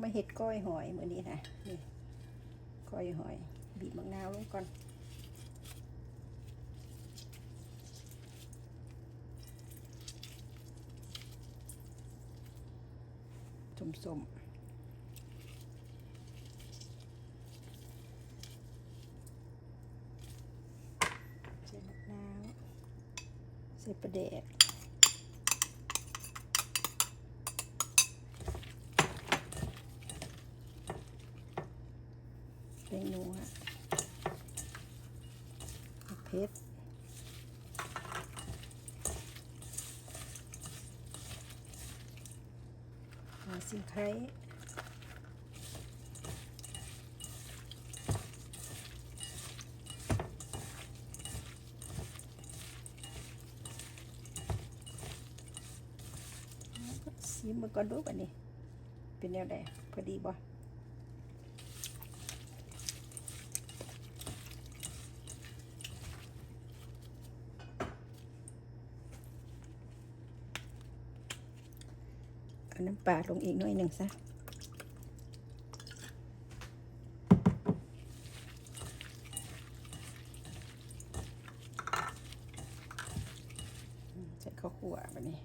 ມາເຮັດກ້ອຍຫອຍມື້ນີ້ນະ ນີ້ ກ້ອຍຫອຍ ບີບໝາກນາວລົງກ່ອນ ສົ້ມໆ. ໃສ່ໝາກນາວ ໃສ່ປາແດກ ແປ້ງນົວ ໝາກເຜັດ ຫົວສີໄຄ ຊີມເບິ່ງກ່ອນດູບາດນີ້ ເປັນແນວໃດ ພໍດີບໍ່? ເອົານ້ຳປາລົງອີກໜ້ອຍໜຶ່ງຊະ ໃສ່ເຂົ້າຂົ້ວບາດນີ້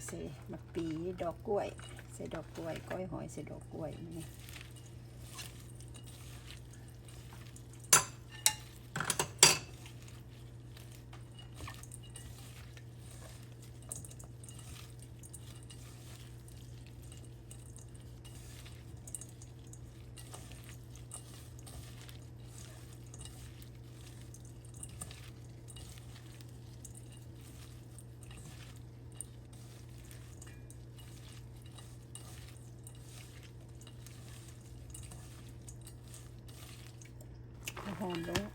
ໃສ່ໝາກປີ ດອກກ້ວຍ ໃສ່ດອກກ້ວຍ ກ້ອຍຫອຍໃສ່ດອກກ້ວຍນີ້. ຫອມເດີ້.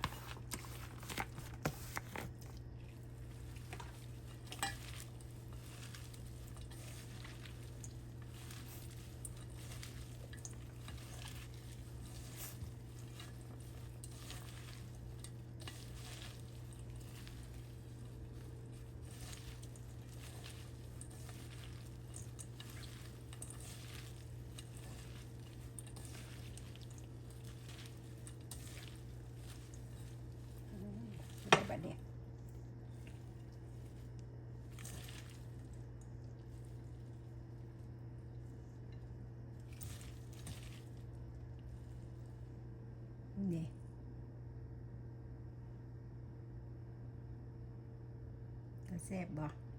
ອືມ ໄດ້ບາດນີ້ ນີ້ ຕາແຊບບໍ່?